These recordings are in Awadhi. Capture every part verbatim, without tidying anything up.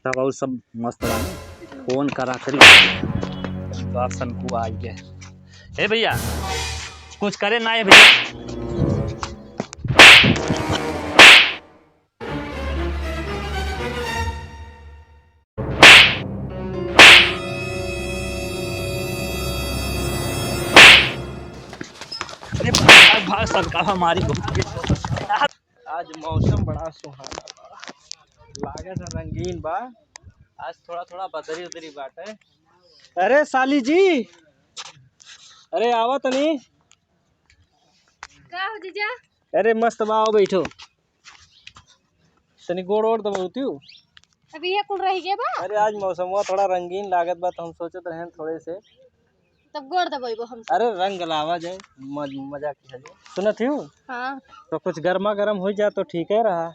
तब और सब मस्त बा। फोन करा करी। बाप सनकू आई गए। हे भैया, कुछ करे ना है भैया। अरे भाग, भाग, सनकावा मारी बहुत। आज मौसम बड़ा सुहाना बा, लागत है रंगीन बा। आज थोड़ा थोड़ा बदरी उदरी बाटे। अरे साली जी, अरे आवा तनी। का हो जीजा? अरे मस्त बा, आओ बैठो। तनी गोड़ ओड़ दबावती हूँ। अभी ये कुल रह गए बा। अरे आज मौसमवा थोड़ा रंगीन लागत बा, तो हम सोचत रहेन थोड़े से। तब गोड़ दबाइबो हम। अरे रंग लावा जाए, मज-, मजा किया जाए। सुनत हूँ। हाँ। तो कुछ गर्मा गर्म हो जाए तो ठीक है रहा।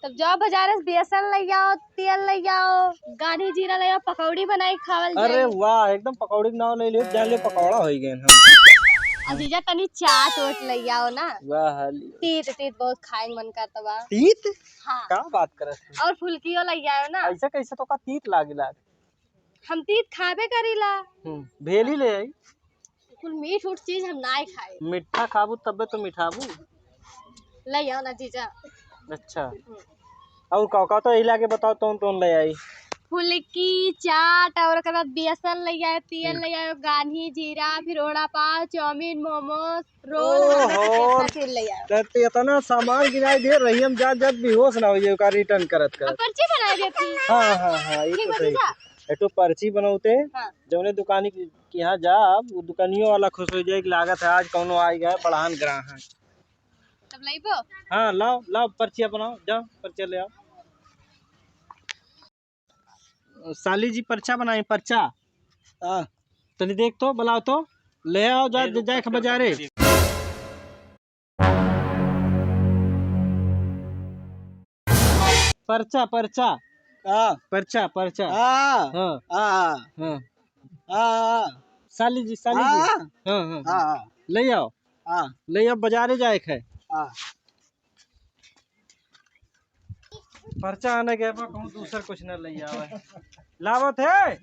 तब जाओ बाजारे से बेसन ले आओ, तेल ले आओ, गाढ़ी जीरा ले आओ, पकौड़ी बनाई खावल अरे जाए। वाह, एकदम पकौड़ी के नाव ले लियो, जान लियो पकौड़ा हो गए हम। आ जीजा तनी चाट ओट ले आओ ना। वाह हाली। तीत तीत बहुत खाए के मन करत बा। तीत? हाँ। का बात करत है? और फुलकियो ले आओ ना। ऐसे कैसे तो का तीत लागे लाग? हम तीत खाबे करीला। हम्म, भेली ले आई। कुल मीठ उठ चीज हम नाय खाए। मीठा खाबू तबे तो मिठाबू। ले आओ ना जीजा। अच्छा। हम्म। और का का तो इला के बताओ, तौन तौन ले आई? फुलकी, चाट और ओकर बाद बेसन ले आए, तेल हम्म। ले आए, गान्ही, जीरा, फिर ओड़ा पाव, चाउमीन, मोमोज, रोल, ओहो। हमें तो केतना चीज ले आए। त, त इतना सामान गिनाई दे रही, हम जात जात बेहोश ना हो जाए, ओका रिटर्न करत अब करत। पर्ची बनाए देती। हाँ, हाँ, हाँ, ये ठीक तो बा सही। जीजा। एक ठो पर्ची बनौते, हाँ। जौने दुकानी के, के यहाँ जाब, वो दुकानियों वाला खुश हो जाए कि लागत है आज कौनो आई गए बड़हन ग्राहक। तब लइबो? हाँ, लाओ, लाओ, पर्चिया बनाओ, जाओ, पर्चिया ले आओ। साली जी, पर्चा बनाई, पर्चा। हाँ। तनी देख तो, बुलाओ तो, ले आओ, जा, जाए के बाजारे। पर्चा, पर्चा। हाँ। पर्चा, पर्चा। हाँ। हाँ। हाँ, हाँ। हाँ। हाँ, हाँ। साली जी, साली जी। हाँ। हाँ, हाँ, हाँ। हाँ, हाँ। ले आओ। हाँ। ले आओ, बाजारे जाए के है। हाँ। पर्चा आने के बाद कहूँ दूसर कुछ न ले आवे। लावत है?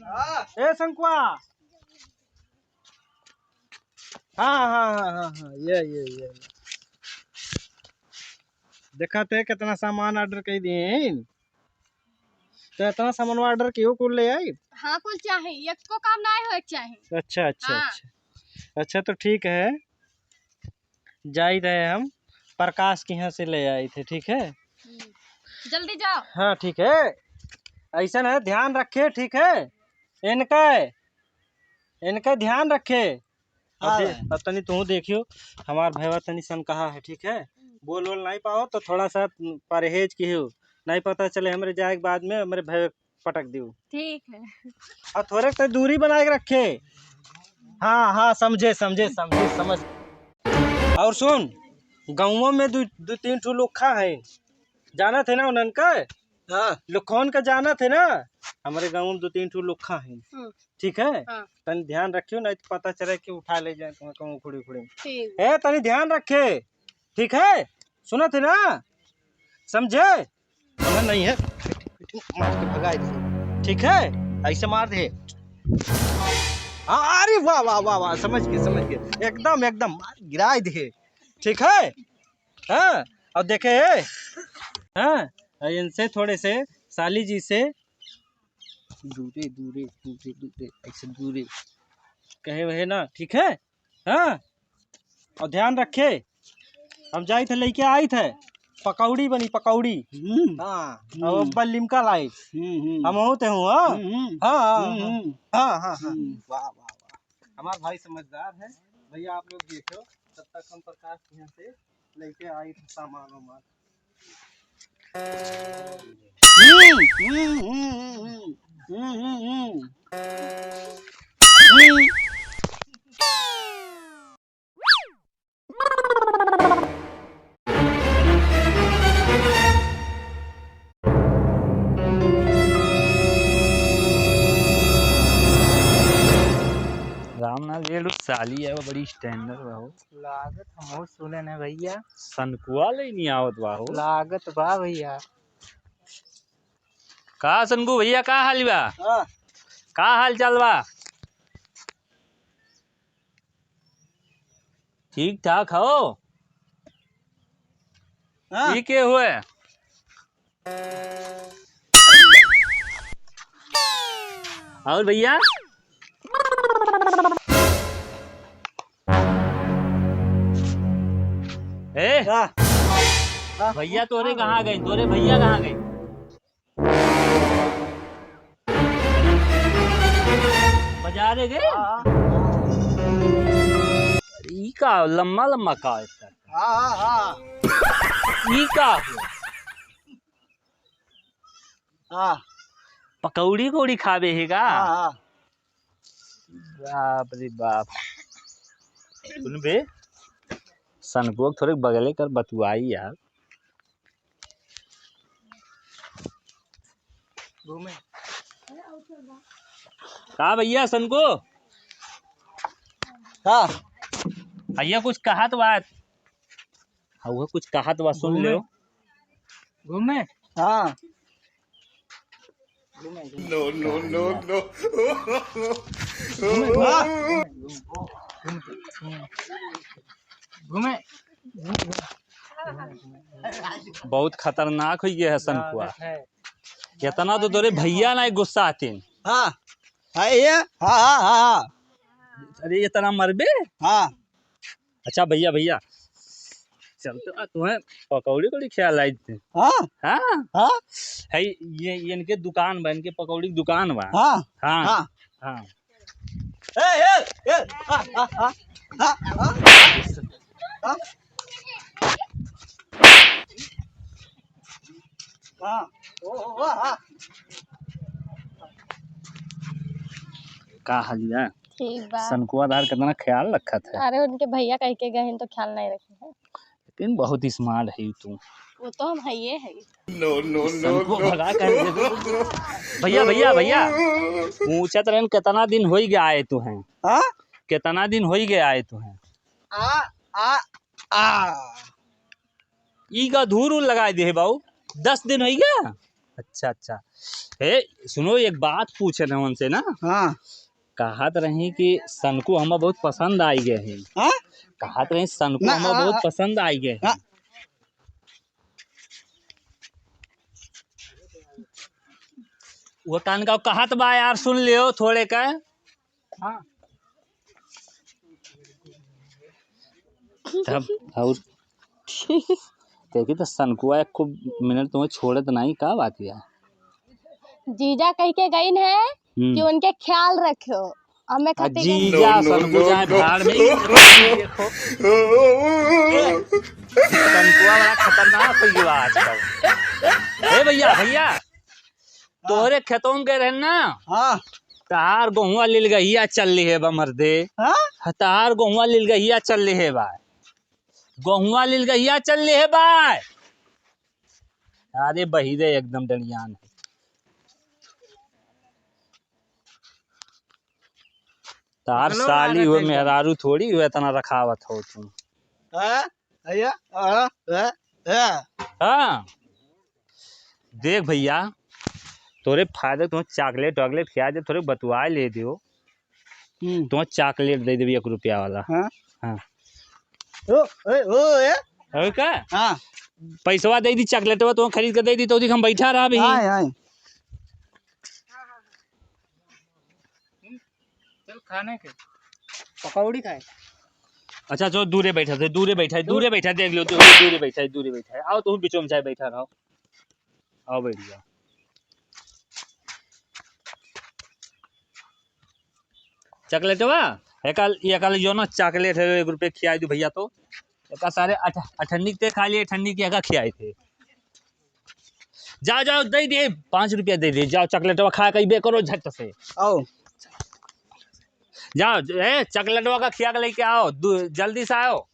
हाँ। ए संकुआ। हाँ, हाँ, हाँ, हाँ, हाँ, ये, ये, ये। देखा थे कितना सामान order कर दिए हैं। तो इतना सामान order कियो कुल ले आई? हाँ, कुल चाही, एको काम नाय होए के चाही। अच्छा, अच्छा, हाँ। अच्छा। अच्छा, तो ठीक है, जाई रहे हम, प्रकाश के यहाँ से ले आई थे, ठीक है? हम्म, जल्दी जाओ। हाँ, ठीक है, ऐसा ना ध्यान रखे, ठीक है? इनका, इनका ध्यान रखे। अब हाँ दे-, भाई। अब तनी तू देखियो, हमार भैया तनी सनकहा है, ठीक है? बोल वोल नहीं पाओ तो थोड़ा सा परहेज किहो, नहीं पता चले हमरे जाए के बाद में हमरे भैया पटक दियो। ठीक है। और थोड़े तो दूरी बनाए के रखे। हाँ, हाँ, समझे, समझे, समझे, समझ। और सुन, गाँवों में दो, दो तीन ठो लोग खा है, जाना थे ना उन्हन का? हाँ। लोग कौन का जाना थे ना? हमारे गाँव में दो तीन ठो लोग खा है। हम्म। ठीक है? हाँ। तनी ध्यान रखियो, नहीं तो पता चले कि उठा ले जाए तुम्हें कहूँ उखड़ी उखड़ी। ठीक। ए, तनी ध्यान रखे, ठीक है? सुनत है ना? समझे? वहाँ नहीं है, मार के भगाई दे, ठीक है? ऐसे मार दे। हाँ, अरे वाह, वाह, वाह, वाह, समझ गए, समझ गए, एकदम, एकदम मार गिराई दे, ठीक है? हाँ, और देखे, हाँ, और इनसे थोड़े से साली जी से दूरे, दूरे, दूरे, दूरे, ऐसे दूरे। कहे वहे ना, ठीक है? हाँ? और ध्यान रखे, हम जाई थे, लेके आई थे, पकौड़ी बनी, पकौड़ी। हम्म। हाँ, हम्म। और अब्बा लिमका लाई। हम्म, हम्म। हम होते हूँ, हाँ? हम्म, हम्म। हाँ, हाँ, हम्म, हाँ। हम्म। हाँ, हाँ, हाँ। हम्म। वाह, वाह, वाह। हमार भाई समझदार है। भैया, आप लोग देखो, तब तक हम प्रकाश के यहाँ से लेके आई थे सामान वामान। रामनाथ जी, एगो साली है, वो बड़ी standard बा हो। लागत हमहू सुने न भैया। सनकुआ ले नहीं आवत बा हो। लागत बा भैया। का सनकू भैया, का हाल बा? हाँ। का हाल चाल बा? ठीक ठाक हो? हाँ। ई के हुए? और भैया? ए, हाँ। हाँ। भैया तोरे कहाँ गए? तोरे भैया कहाँ गए? बाजारे गए? हाँ, हाँ। ई का लम्बा लम्बा का है इसका? हाँ, हाँ, हाँ। ई का है? हाँ। पकौड़ी कौड़ी खावे है का? हाँ, हाँ। बाप रे बाप। सुन बे, सनकुआ के थोड़े बगले कर बतुआई यार। घूमे। का भैया सनकू? हाँ। भैया कुछ कहत बात। हाँ, वो कुछ कहत बा, सुन घूमे। लेओ। घूमे? हाँ। घूमे, घूमे। No, no, no, no। घूमे, हाँ। घूमे, घूमे, घूमे। घूमे। बहुत खतरनाक हो गया है सनकुआ। है। इतना तो तोरे भैया ना गुस्सा आतीन। हाँ। हाँ, ये? हाँ, हाँ, हाँ, हाँ। अरे, इतना मरबे? हाँ। अच्छा भैया, भैया, चलते बा, तुम्हें पकौड़ी उकौड़ी खिया लाई थे। हाँ? हाँ? हाँ? है, ये, ये इनके दुकान बा, इनके पकौड़ी की दुकान बा। हाँ? हाँ। हाँ। हाँ। ए, ए, ए, हाँ, हाँ, हाँ, हाँ, हाँ। हाँ? हाँ। ओ, ओ, ओ, हाँ। का हाल बा? ठीक बा। सनकुआ दार कितना ख्याल रखत है। अरे, उनके भैया कह के गए हैं तो ख्याल नहीं रखे हैं। लेकिन बहुत smart है तू। वो तो हम हइये है। No, no, no, सनकुआ no। भगा कर दे दे। भैया, भैया, भैया, पूछत रहन कितना दिन होई गया आए तू हैं? हाँ? कितना दिन होई गया आए तू हैं? आ, आ, आ। ई का धूर उर लगाए दे है बाऊ, दस दिन होई गया। अच्छा, अच्छा। ए, सुनो, एक बात पूछे न उनसे ना। हाँ। कहत रही कि सनकू हमें बहुत पसंद आई गए हैं। हाँ? कहत रही सनकू ना, हमें हाँ, बहुत हाँ। पसंद आई गए हैं। हाँ। वो कान का कहत बा यार, सुन लियो थोड़े का। हाँ। तब और देखी तो सनकुआ एक खूब मिनट तुम्हें छोड़त नहीं, का बात है? जीजा कह के गई है हम्म। कि उनके ख्याल रखो। अब मैं आ, खाती गई। जीजा, no, no, सनकू no, जाए no। भाड़ में। ई देखो, ई देखो। ए, सनकुआ बड़ा खतरनाक हो गया आजकल। ए भैया, भैया, तोहरे खेतों में गए रहे ना? हाँ। तहार गोहुआ लिलगहिया चल लिहे बा मर्दे। हाँ? तहार गोहुआ लिलगहिया चल लिहे बा। गोहुआ लिलगहिया चल लिहे बा। अरे बहिरे एकदम डंडियान है। तहार साली हो, मेहरारू थोड़ी हो, इतना रखावत हो तू। हाँ? भैया, हाँ, हाँ, हाँ। हाँ। देख भैया, तोरे फायदे तुम्हें chocolate वॉकलेट खिया दे, थोड़े बतुआ ले दियो। हम्म। तुम्हें chocolate दे देबी एक रुपया वाला। हाँ। हाँ। ओ, ए, ओ, ए। और का? हाँ। पैसवा दे दी, चॉकलेटवा तुम्हें खरीद के दे दी, तो देख हम बैठा रहा भी। हाँ, हाँ। चल खाने के। पकौड़ी खाए। अच्छा, जो दूरे बैठा थे, दूरे बैठा है, दूर- दूरे बैठा, देख लो, दूरे, दूरे बैठा है, दूरे बैठा है। आओ, तुम बीचों में जाए बैठा रहो। आओ, बैठ जाओ। चॉकलेटवा, एकल, एकल जो ना चॉकलेट है, एक रुपये खियाई दू भैया तो। एका सारे अठ-, अठन्नी के खा लिए, अठन्नी के एका खियाई थे। जाओ, जाओ, दे दे, पाँच रुपया दे दे, जाओ, चॉकलेटवा खा के अइबे करो झट से। आओ। जाओ, ए, चॉकलेटवा का खिया के लेके आओ, दू-, जल्दी से आओ।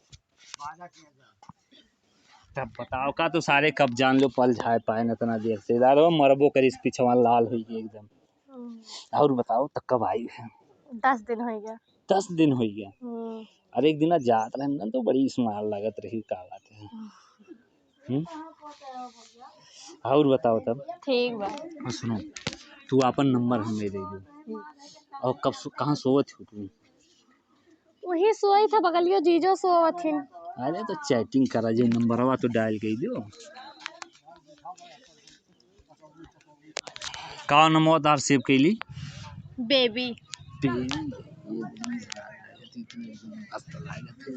तब बताओ, का तू सारे कब जान लो, पल झाए पाए न इतना देर से। इधर वो मरबो करिस, पिछवा लाल हुई गई एकदम। हम्म। और बताओ, तब कब आई है? दस दिन हो गया। दस दिन हो गया? हम्म। अरे, एक दिन जात रहे ना, तो बड़ी स्मार्ट लागत रही, का बात है? हम्म। हम्म? और बताओ तब। ठीक बा। हाँ, सुनो, तू आपन नंबर हमें दे दो। हम्म। और कब सो-, कहाँ सोवत हो तू? वही सोई था, बगलियो जीजो सोवत हिन। अरे तो chatting करा जे, नंबरवा तो dial कर दो। का नंबर तार save कैली? Baby। Baby। मस्त लागत है।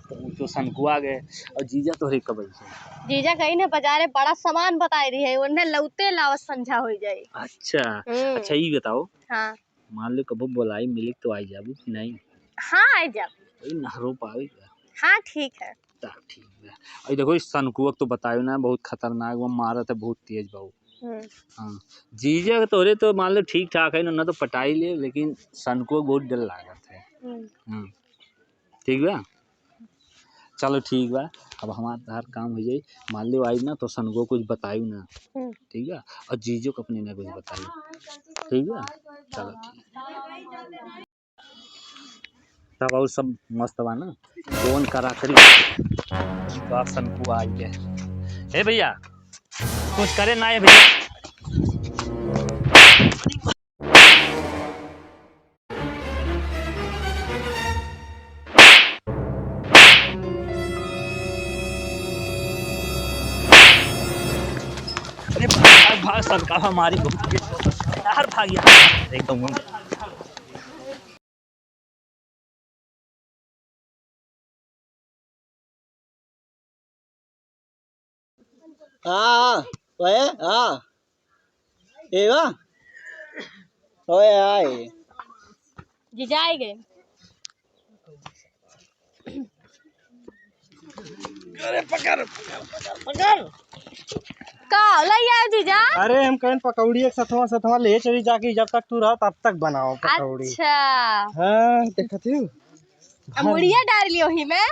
तो, तो सनकुआ गए और जीजा तोहरे कब अइसे? जीजा गई ना बाजारे, बड़ा सामान बताई रही है, उन्हें लौते लावत संझा हो जाए। अच्छा। हम्म। अच्छा, ये बताओ। हाँ। मान लो कबो बोलाई मिले तो आई जाबू कि नहीं? हाँ, आई जाब। वही नहरो पावे का। हाँ, ठीक है। तब ठीक बा। अरे देखो, इस सनकुआ के तो बतायो ना, बहुत खतरनाक बा, मारत है बहुत तेज बा उ। हम्म। हाँ, जीजा के तोहरे तो मान लो ठीक ठाक है ना, ना तो पटाई ले, लेकिन सनकुआ बहुत डर लागत है। हम्म। हाँ, ठीक बा। चलो ठीक बा, अब हमार तहार काम हो जाई। मान लो आई ना तो सनकुआ कुछ बतायू ना। हम्म। ठीक बा, और जीजो को अपने ना कुछ बतायू। ठीक बा, चलो ठीक। तब और सब मस्त बा ना? फोन करा करी। तो आप सनकुआ आई है। हे भैया, कुछ करे ना है भैया। अरे भाग, भाग, भाग, सनकुआ हमारी बहुत तेज है। यार भाग यार, एकदम। हाँ, ओए, हाँ। एवा? ओए, आए। जीजा आए गए। अरे पकड़, पकड़, पकड़, पकड़। का होला यार जीजा? अरे हम कहन पकौड़ी एक सथवा सथवा ले चली जाके, जब तक तू रह तब तक बनाओ पकौड़ी। अच्छा। हाँ, देखत हूँ। अब मुड़िया डाल लियो ही मैं।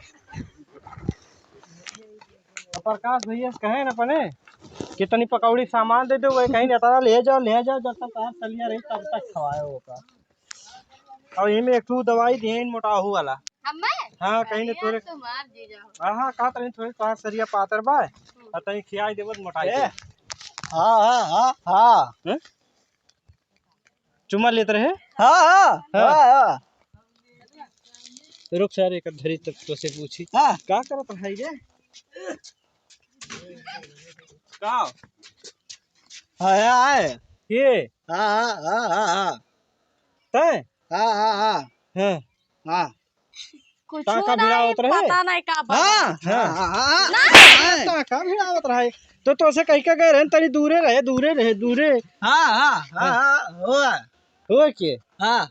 अब प्रकाश भैया से कहे न अपने कि तनी पकौड़ी सामान दे दो, वही कहीं इतना ले जाओ, ले जाओ, जब तक आप चलिया रही तब तक खवाए होगा। और इमे एक ठो दवाई दिए मोटाहू वाला। हम्मे? हाँ, कहीं ने अरे तोरे यार, तुम्हार जीजा हो। हाँ, हाँ, कहा तनी थोड़ी तोहार सरिया पातर बा, हम्म। और तनी खियाई देबो तो मोटाई ए, देबो। हाँ, हाँ, हाँ, हाँ। हैं? चुम्मा लेत रहे? हाँ, हाँ, हाँ। हाँ, हाँ। रुक सारे, एक धरी तक तो से पूछी। हाँ। का करत रहाई रे? का? हाँ, हाँ, हाँ। के? हाँ, हाँ, हाँ, हाँ, हाँ। तैं? हाँ, हाँ, हाँ। हाँ। हाँ। कुछ का, का नहीं, भिड़ावत रहे? पता नहीं का बात। हाँ, हाँ, हाँ, हाँ, हाँ। नहीं। का, का भिड़ावत रहे? तो तोसे कहि के गए रहे, तनी दूरे रहे, दूरे रहे, दूरे। हाँ, हाँ, हाँ, हाँ। हाँ, होए। होए के? हाँ।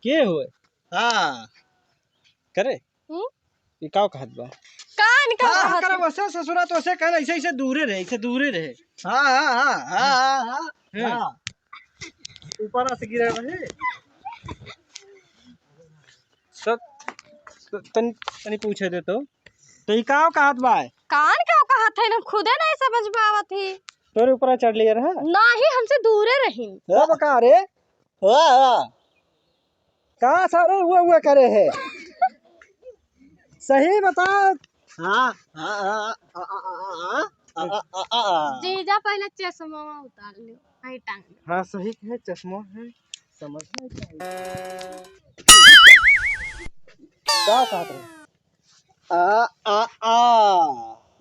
के होए? हाँ। करे? हम्म? ई का कहत बा? कान का हाँ, कहत करे बा? वैसे ससुरा तो ऐसे कहन, ऐसे, ऐसे दूरे रहे, ऐसे दूरे रहे। हाँ, हाँ, हाँ, हाँ, हाँ, हाँ, हाँ। हाँ। ऊपर से गिरे रहे। सत-, त-, तन-, तनी पूछे दे तो। तो ई का कहत बा? कान का कहत है, ना खुदे नहीं समझ में आवत ही। तोरे ऊपर चढ़ लिया रहा? नाही, हमसे दूरे रही। तब का रे? वाह, वाह। का सारे हुआ हुआ करे है? सही बता। हाँ, हाँ, हाँ, आ, आ, आ, आ, आ। जीजा पहले चश्मा उतार लियो, नहीं टांग। हाँ, सही है, चश्मा है, समझना चाहिए। का कहत रहे? आ, आ, आ।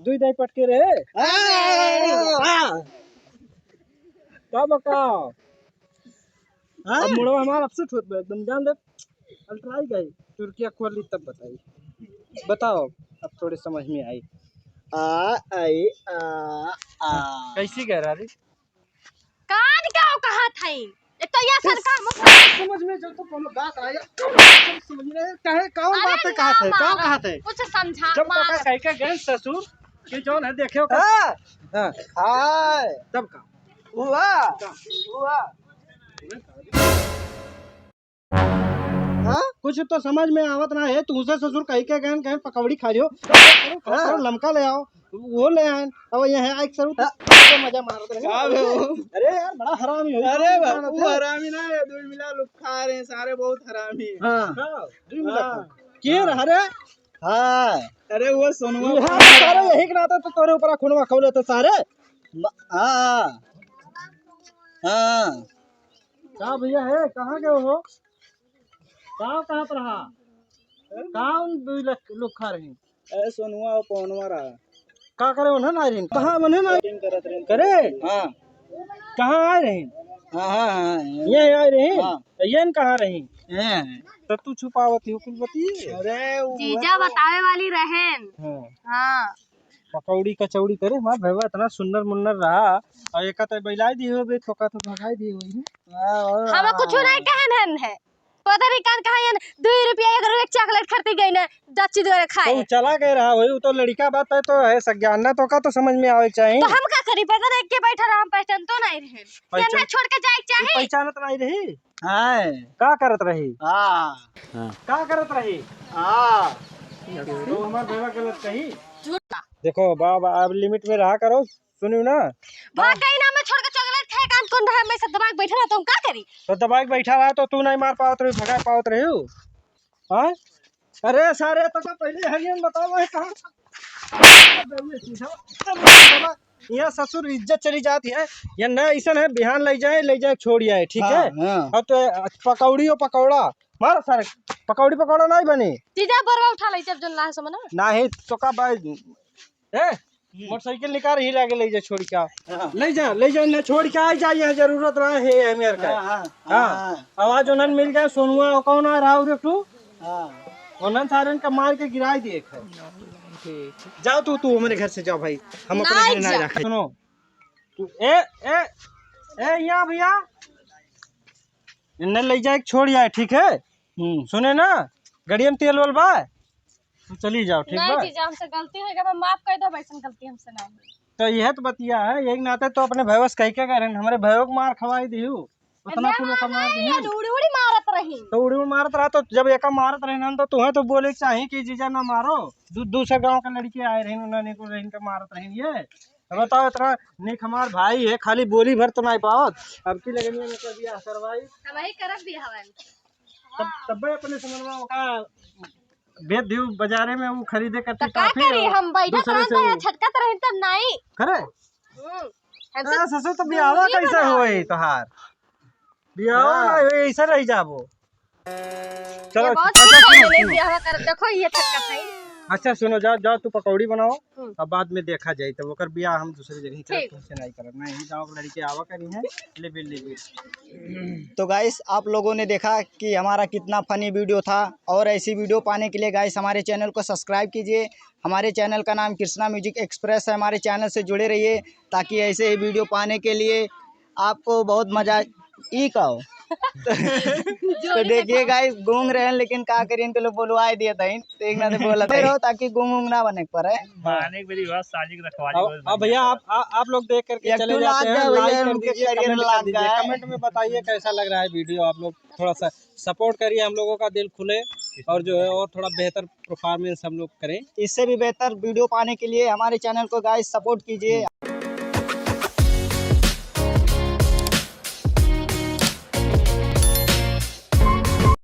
दुई दाई पटके रहे। आ, आ। तब का? हाँ? अब मुड़वा हमार upset होत बा एकदम, जान दे। अब try करी, टुरकिया खोल ली तब बताई। बताओ, अब थोड़े समझ में आई। आ, आई, आ, आ। कैसी कह रहा रे? कान का कहत है? एक तो यह सरकार मुझ समझ में जब तो कोनो बात आया, कौन बात समझ में आया? काहे, कौन अरे बात ना कहत है? का मारा, कहत है? कुछ समझा, जब मारा। पता कह के गए ससुर कि जौन है देखे ओकर हाँ। हाँ। हाय। तब का? हुआ। का? हुआ। हाँ? कुछ तो समझ में आवत ना है, तुमसे ससुर कही के गए, कहे पकौड़ी खा लियो, हाँ। लमका ले आओ, वो ले आए, अब यहाँ आए सर, हाँ। तो मजा मार रहे हैं। का बे वो? अरे यार, बड़ा हरामी हो। अरे बाबू, हरामी ना है, दो मिला लोग खा रहे हैं, सारे बहुत हरामी हैं। हाँ, हाँ। दो मिला हाँ। खा। के रहा रे? हाँ। अरे वो सोनवा ये हाँ, सारे यही के नाते तो तोरे ऊपर खूनवा खौले तो सारे। हाँ, हाँ। का भैया है, कहाँ गए हो? का, कहाँ पर रहा? का उन दुई लख लोग खा रहे हैं? ए, सोनुआ और पवनवा रहा। का करे, उन्हें ना रही? कहाँ उन्हें ना chatting करत रहे? करे? हाँ। कहाँ आए रहे? हाँ, हाँ, हाँ, हाँ। ये आए रहे? हाँ। तो ये न कहाँ रही? ये हैं। तो तू छुपावत ही हो कुल बतिये? अरे, वो जीजा तो बतावे वाली रहेन। हाँ। हाँ। पकौड़ी कचौड़ी करे, हमार भैया इतना सुंदर मुन्नर रहा, और एक तो बैलाई दिए हो बे, तो का तो भगाई दिए हो। हाँ, हाँ। हम कुछ नहीं कहन हन है। पता नहीं कान कहाँ यन दुई रुपया एक रुपया चॉकलेट खरीदी गई ना, दच्ची द्वारा खाए। तो उ चला गए रहा वही, उ तो लड़िका बात है तो है सज्ञान ना, तो का तो समझ में आवे के चाही। तो हम का करी, पता नहीं के बैठा रहा, हम पहचान तो नहीं रहे। पहचान-, यन्ना छोड़ के जाए के चाही। पहचानत नहीं रही। हाँ। का करत रही? हाँ। हाँ। का करत रही? हाँ। तो हमार बेवा गलत कही। झूठ ना। देखो बाबा, अब लिमिट में रहा करो। सुनियो ना। भा हाँ। कहीं ना, मैं छोड़ के चॉकलेट खाए कान कौन रहा, मैं सब दबा के बैठा रहा, तो हम का करी? तो दबा के बैठा रहा, तो तू नहीं मार पावत रही, भगा पावत रही हो? हाँ? अरे सारे, तो का पहले हरियन बताओ, है कहाँ? यहाँ ससुर इज्जत चली जाती है, या ना ऐसा है, बिहान ले जाए, ले जाए, छोड़ आए, ठीक हाँ, है? हाँ। अब तो पकौड़ी और पकौड़ा, मार सारे, पकौड़ी पकौड़ा नहीं बनी। जीजा बोरवा उठा ले, जब जन ला है समझ ना। नहीं, तो का भाई, ए, हम्म। मोटरसाइकिल निकाल, ही लागे ले जा छोड़ के आ। हाँ। ले जा, ले जा, ना छोड़ के आ जा, यहाँ जरूरत रहा है, ये मेरे का। हाँ, हाँ, हाँ। हाँ। आवाज उन्हन मिल जाए, सोनुआ, वो कौन आ रहा है, रे तू? हाँ। उन्हन सारन का मार के गिराई दे एक है। ठीक। जाओ तू, तू हमारे घर से जाओ भाई, हम अपने नहीं घर नहीं जा। रखे। सुनो, तू, ए, ए, ए, यहाँ भैया, इन्हें ले जाए, छोड़ आए, ठीक है? हम्म। सुने ना, गड़िया में तेल वेल बा, तू चली जाओ, ठीक नहीं बा? जीजा, हमसे गलती हो गया, माफ कर दो, वैसन गलती हमसे नहीं। तो यह तो बतिया है, एक नाते तो अपने भैया से कह के करें, हमारे भैया को मार खवाई दिहू, उतना ना कुल का मार मारे, दिहू। ये उड़ी उड़ी मारत रही। तो उड़ी उड़ी मारत रहा, तो जब एका मारत रहे ना, तो तुम्हें तो बोले के चाही कि जीजा ना मारो, दू-, दूसरे गांव के लड़के आए रहे, उन्होंने को रहे, इनका मारत रहे ये। अब बताओ, इतना नीक हमार भाई है, खाली बोली भर तो नहीं पावत, अब की लगनिया में कर दिया असर भाई। हम ही करब भी हवन। तब, तब्बे अपने समझवा का भेज दियो बाजारे में, वो खरीदे करती तो का काफी करी, और हम बैठा दूसरे रहन से तो वो छटकत रही तब नहीं। करे? हम्म, हमसे ए, ससुर तो बियाहवा दूरी कैसे बना। होई तोहार? बियाहवा हाँ। ना होई, ऐसे रह जाबो। चलो, ये बहुत अच्छा, सुख सुनो, है, सुनो। बियाहवा कर, देखो ये छटकत है। अच्छा सुनो, जाओ, जाओ तू पकौड़ी बनाओ, हम्म। अब बाद में देखा जाए, तब ओकर बियाह हम दूसरे जगह करब, ठीक। तुमसे नहीं करब, नहीं, गाँव के लड़के आवा करी हैं, ले बिल, ले बिल। तो गाइस, आप लोगों ने देखा कि हमारा कितना फनी वीडियो था, और ऐसी वीडियो पाने के लिए गाइस हमारे चैनल को सब्सक्राइब कीजिए। हमारे चैनल का नाम कृष्णा म्यूजिक एक्सप्रेस है। हमारे चैनल से जुड़े रहिए, ताकि ऐसे ही वीडियो पाने के लिए आपको बहुत मजा ई का हो। तो देखिए गाइस, गूंग रहे हैं, लेकिन का करिए, इनके लोग बोलवाए दिए थे, तो एक ना तो बोला था, ताकि गूंग गूंग ना बने पड़े। मानिक मेरी बात साजिक रखवाली अब, बहुत अब बढ़िया भैया, है। आप, आ-, आप लोग देख करके एक चले तो जाते लाग हैं, गया भैया, like कर उनके दीजिए, करियर comment कर लाग दीजिए, गया है। Comment में बताइए कैसा लग रहा है वीडियो, आप लोग थोड़ा सा support करिए हम लोगों का, दिल खुले और जो है और थोड़ा बेहतर performance हम लोग करें। इससे भी बेहतर वीडियो पाने के लिए हमारे चैनल को गाइस सपोर्ट कीजिए।